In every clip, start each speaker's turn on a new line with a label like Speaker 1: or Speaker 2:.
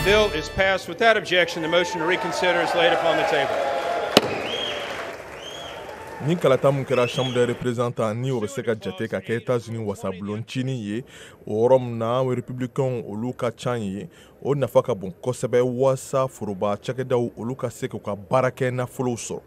Speaker 1: Bill is passed. Without objection, the motion to reconsider is laid upon the table.
Speaker 2: Ni kalata min kɛra Chambre des représentants, ni o bɛ se ka jate ka kɛ États-Unis wasabulon cinin ye, o yɔrɔ min na républicains olu ka ca ye, o nafa ka bon kosɛbɛ waasa foroba cakɛdaw olu ka se k'u ka baarakɛ nafolow sɔrɔ.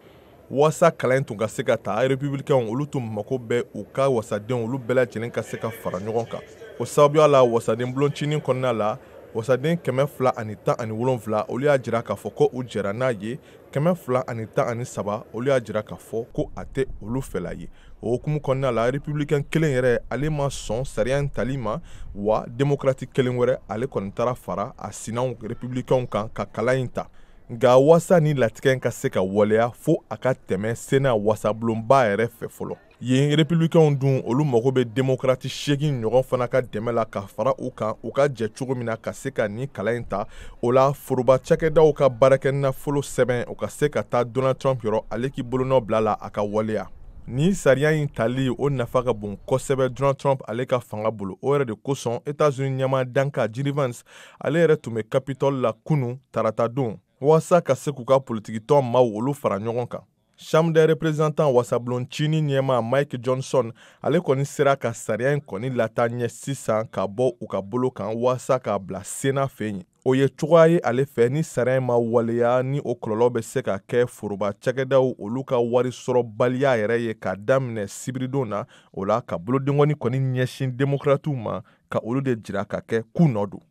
Speaker 2: Waasa kalan in tun ka se ka ta, républicains olu tun mako bɛ u ka wasadenw olu bɛɛ lajɛlen ka se ka fara ɲɔgɔn kan. O sababuya la, wasaden bulon cinin kɔnɔna la, wasaden 217 olu y'a jira k'a fɔ ko u jɛra n'a ye, 213 olu y'a jira k'a fɔ ko a tɛ olu fɛla ye. O hukumu kɔnɔna la, républicain kelen yɛrɛ, ale ma sɔn sariya in tali ma, wa démocrate kelen wɛrɛ, ale kɔni taara fara a sinaw républicainw kan ka kalan in ta. Nka waasa ni latigɛ in ka se ka waleya, fo a ka tɛmɛ Sénat wasabulonba yɛrɛ fɛ fɔlɔ. Yen républicainw dun, olu mago bɛ démocrate 8 ɲɔgɔn fana ka dɛmɛ la ka fara u kan, u ka jɛ cogo min na ka se ka nin kalan in ta. O la, foroba cakɛdaw ka baarakɛ nafolo sɛbɛn, o ka se ka taa Donald Trump yɔrɔ, ale k'i bolonɔ bila la a ka waleya. Ni sariya in tali, o nafa ka bon kosɛbɛ Donald Trump ale ka fanga bolo. O yɛrɛ de kosɔn, États-Unis ɲɛmaa danka JD Vance, ale yɛrɛ tun bɛ Capitole la kunu tarata don, waasa ka se k'u ka politikitɔn maaw olu fara ɲɔgɔn kan. Chambre des représentants wasabulon cinin ɲɛmaa Mike Johnson, ale kɔni sera ka sariya in kɔni lataa ɲɛ sisan ka bɔ u ka bolo kan waasa k'a bila Sénat fɛ yen. O ye cogoya ye ale fɛ, ni sariya in ma waleya, ni o kɔlɔlɔ bɛ se ka kɛ foroba cakɛdaw olu ka wari sɔrɔbaliya yɛrɛ ye ka daminɛ sibiridon na. O la, ka bolodenkɔni kɔni ɲɛsin démocratiw ma, ka olu de jira ka kɛ k'u nɔ don.